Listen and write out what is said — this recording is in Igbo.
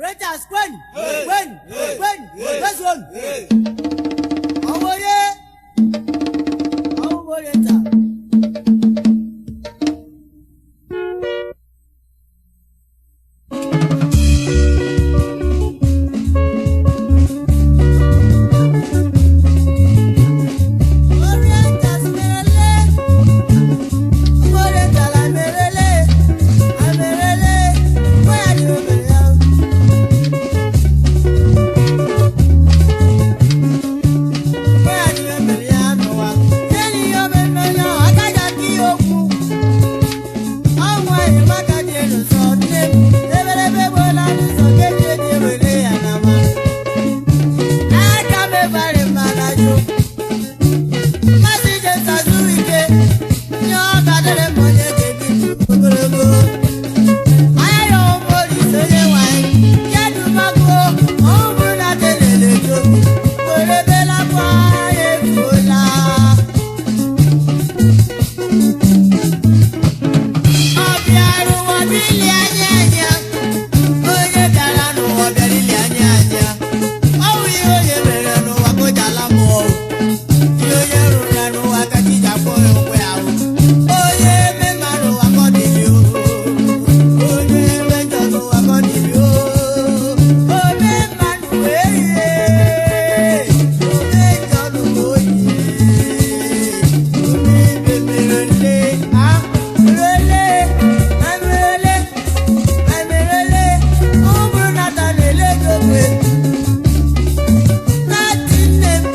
Rangers kwenu kwenu kwenu kwezuonu. Ọwọrẹ ọwọrẹ ta. Orientas merele, Oriental amerele, amerele, bóyá ni o bẹ̀rẹ̀ o. Bóyá ni o bẹ̀rẹ̀ àánú wa. Sẹ́ni yóò bẹ̀ mẹ́lọ, akájà kí o kú. Àwọn ẹ̀yìn mákàdé ló sọ ní. Ebèrèbè bọ́lá ní sọ kéde ní ewéle ànàmá. Aka mẹ́fà rè màlájú. Masije Sazuike, nye ọbadere m onye ga-ebi ogologo. Ayọ Morris onye nwanyị, kedu mako, ọ bụrụ na telele jobu, were belakwa ya efuola. Ọ bịara ụwa bili anya anya, onye bịara n'ụwa bịara ili anya anya. Ọ bụ ihe onye mere n'ụwa ka o ji ala mmụọ. Ihe onye rụrụ ya n'ụwa ka chi ji akwụ ya ụgwọ ya ahụ. Onye eme mma n'ụwa ka ọ dịrị o. Onye eme njọ n'ụwa ka ọ dịrị o. Ome mma n'ụwa ehihie. Ome njọ n'ụwa ohihie. Ome ibe mere nle, a merele, amerele, amerele. Ọ bụrụ na ata na-ele gị ogbe. Na-atị nne m.